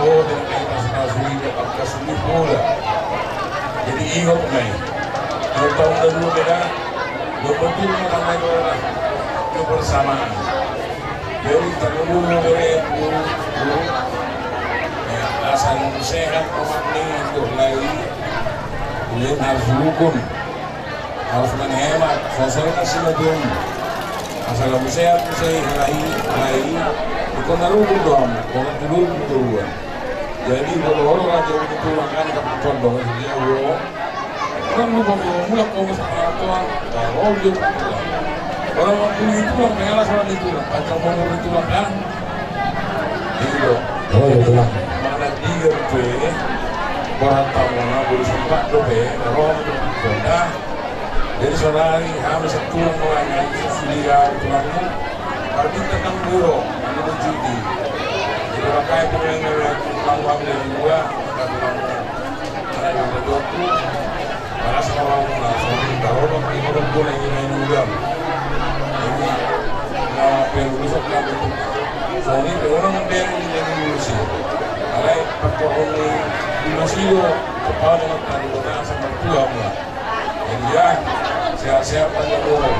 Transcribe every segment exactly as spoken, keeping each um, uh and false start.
Dengan air pasu-pasu ini, apakah sulit pula? Jadi ingat, mai. Kalau tahu dah dulu beda, lo betul mau tambah dua orang. Kebersamaan. Jadi, tak dulu, dulu, dulu. Ya, asal sehat, omak ni, untuk lagi. Kemudian harus rukun. Harus menghemat, sosok na si madung. Asal muse, muse, lahi, lahi. Iko na rukun dong, iko na tulur, tulur. Jadi, kalau orang raja itu tulang kan, tak betul dong, dia, bro. Orang lupa, bro, mulak kau masa orang tua, kalau dia tulang. Orang waktu itu, orang pengalas orang itu, orang panjang umur itu, orang kan. Iya. Oh, iya, tulang. Mana tiga pe, borat tamu na, bulu sempat dope, roh dope, honda. Jadi saudari, kami satulang mulanya, sudah tulangmu. Tapi tenang dulu, menurut judi. Jadi pakai pemain tulang kami dari dua, dan tulangmu. Karena yang berdoa, Balas na rohamuna, songon i tarolok i, tarolok bola i, main ulam. Jadi, na pe lulus oke, songon i pe unang bere di main lulus i. Alai, pakorhon ni lima silo, kepala dengan tadi kota sama tua muna. Jadi, ya, sehat-sehat aja dulu.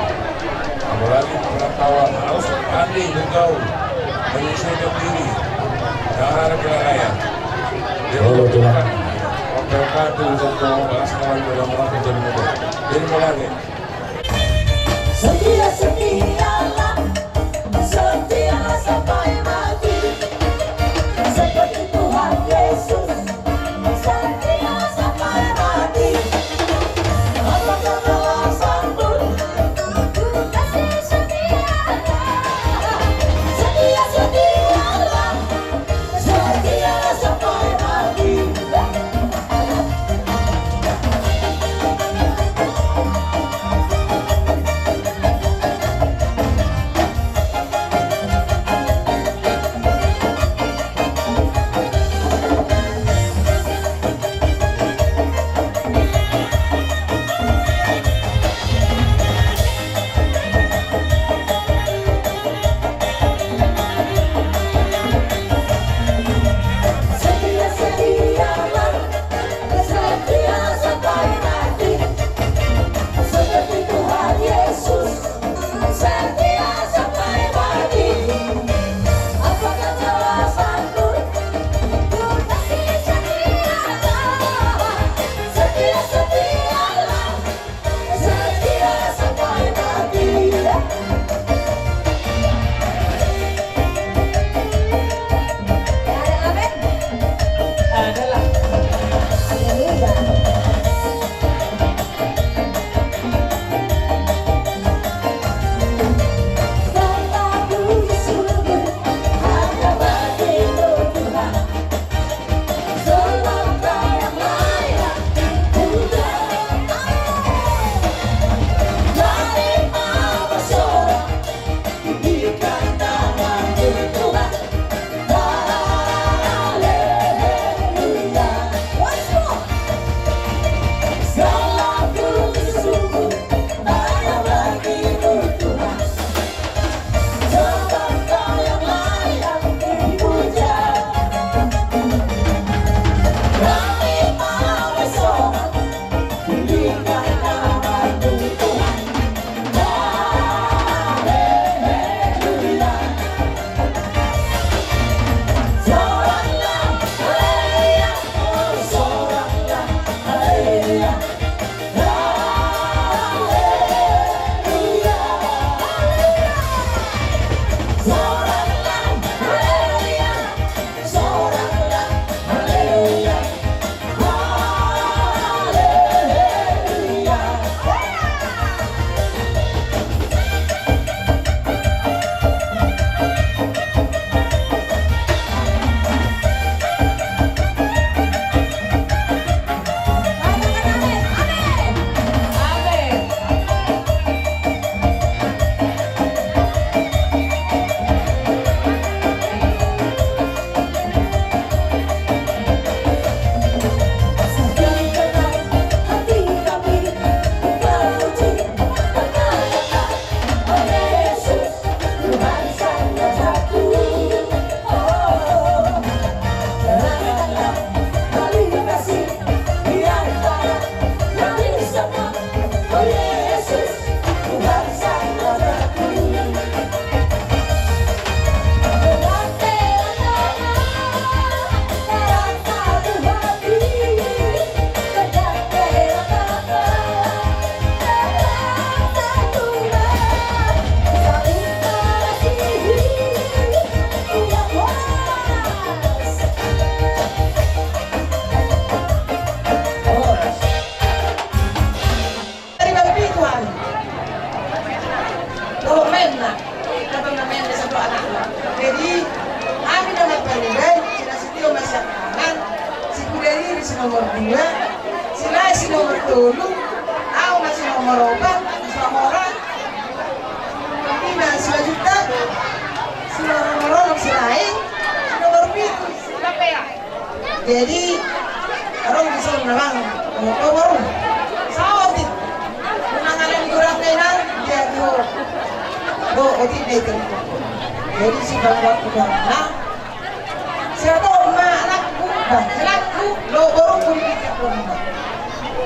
Apalagi pengetahuan harus pandai bergaul, menyesuaikan diri. Jangan ada kelalaian. Jadi, oh, betul. Wabarakatuh, untuk bahas kawan dalam waktu jadi muda. Jadi, mulai. Setia, setialah, setia sampai mati. Seperti Tuhan Yesus. Dua, Silahi si nomor tolu, au ma si nomor opat, si nomor opat. Ima si Bajuta, si nomor onom Silahi, si nomor pitu. Jadi, ro di son na bang, nomor saotik. Manganan kurang tenar, dia di ho. Bo, otik deh kan. Jadi si bapak kurang. Siapa ma anakku, bah, anakku, lo borokku di kita pun.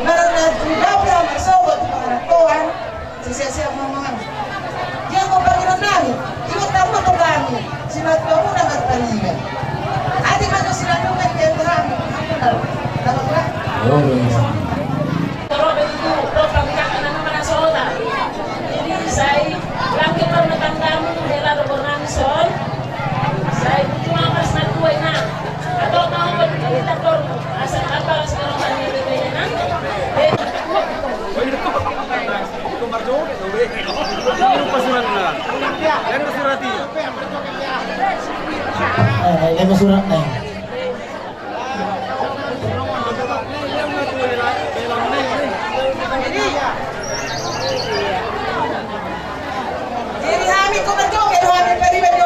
Marana tu dapur sama sobat tu panganak Tuhan, sisia-sia mamang. Dia kau panggil nami, ikut tamu tu kami, silat kamu nak bertandingan. Adi mana silat kamu kan dia terang, aku tahu. Tahu tak? Oh, iya. Toro begitu, toro panggilan anak mana sobat. Jadi saya, langkit pernah tamu, dia lalu pernah son. Sai tutu ma marsintua inang. Atau mau berdiri tak perlu. Asal apa sekarang tanya bebenya nang. Eh. Lupa suratna. Yang surat i. Eh, yang surat, eh. Jadi hami ko berjoget, hami peri berjoget.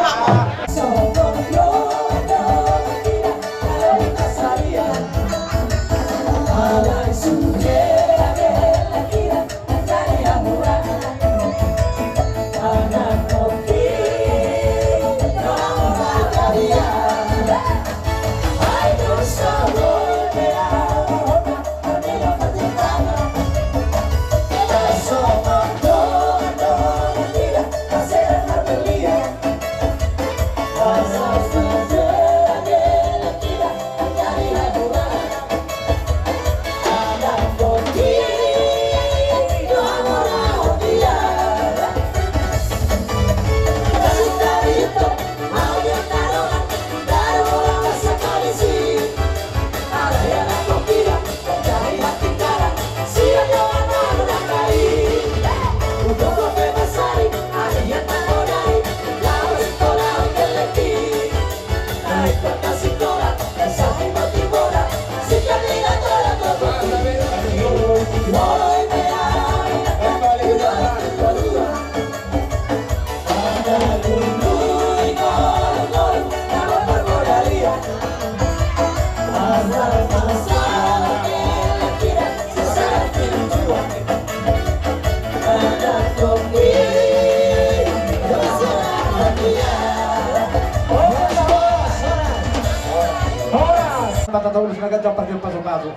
Mata taulus na ganjang parjolo pasupasu.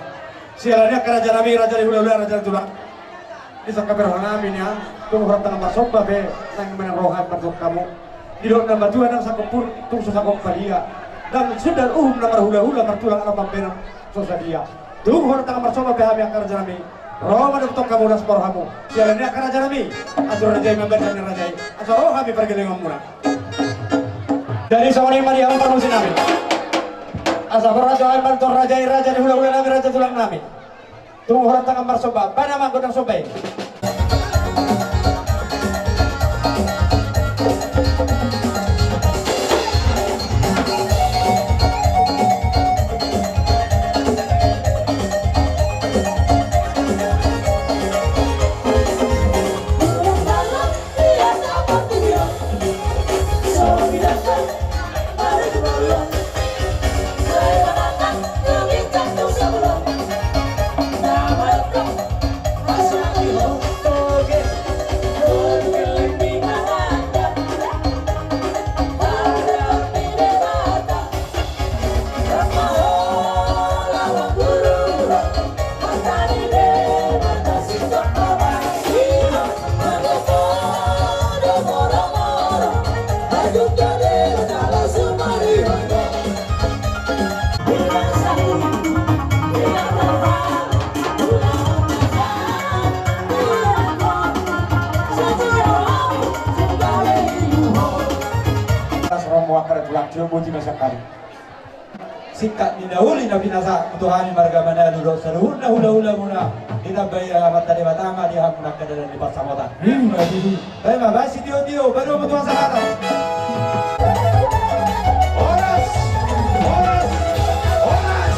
Siala ni angka raja nami, raja ni hulahula, raja ni tulang. Di sangkap roha nami nian, tung hurang tangan marsomba be, nang menang roha marsomba hamu. Didok na matua nang sangkap pur, tung so sangkap padia. Nang sundal uhum na marhulahula martulang anak pambenang so sadia. Tung hurang tangan marsomba be hami angka raja nami. Ro ma dohot hamu las rohamu. Siala ni angka raja nami. Atur raja i mambahen ni raja i. Asa ro hami pargellengon muna. Jadi songon i ma di hamu parmusi nami. Asa ro raja i, raja i, raja ni hulahula nami, raja tulang nami. Tung hurang tangan marsomba, bahen ma gondang somba i. Las rohamu angka raja tulang, tio boti masa kami. Singkat ni na uli na pinasa, tu hami marga Manalu dohot saluhutna hulahulamuna, ditambai Amanta Debata ma di hamu angka dalan ni pansamotan. Ima tutu. Baen ma, baen sitiotio, baen ma tu hasahatan. Horas, horas, horas.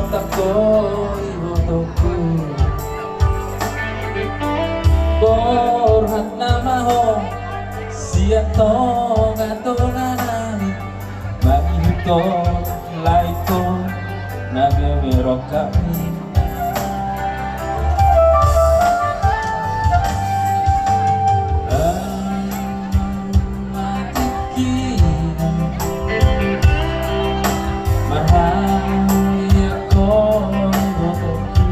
Tangko ibotongku, borhat nama ho sian tongatonga nami, mangihuthon laengko na gabe rongkapmi. Marhau ia ho ibotongku,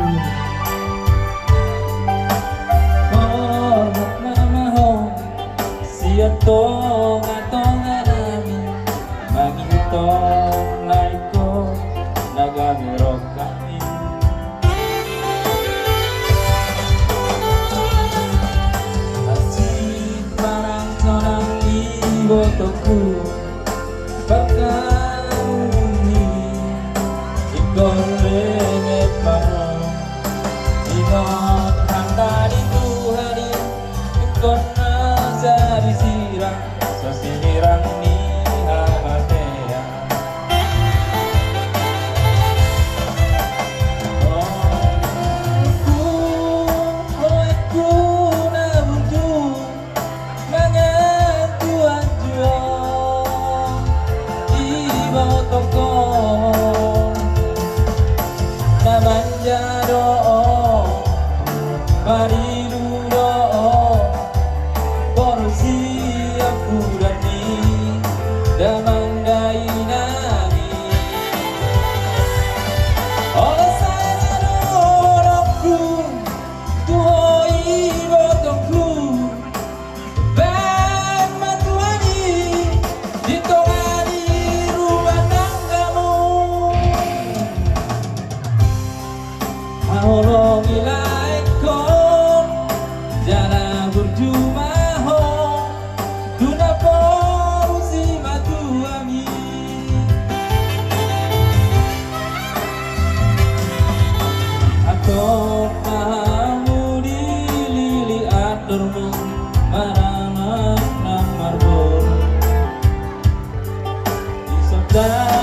borhat nama ho sian tongatonga nami, mangihuthon laengko na gabe rongkapmi. Asi manang sonang ibotongku, parkaun ni ingkon lenget ma ho. Ingot hata ni Tuhan i, ingkon na jadi sirang, so sirang ni hamatean. Oe, oe, na burju, mangan tu anju on, ibotongku, na manja do on, marilu do on, boru sian pudan ni damang dainang i. Olo saja do dohononku tu ho ibotongku, baen ma Tuhan i di tonga ni rumah tanggamu. Haholongi laengkon, jala burju ma ho tu na porusi matuami. Antong ma hamu dilili andormu, maranak nang marboru. Di songon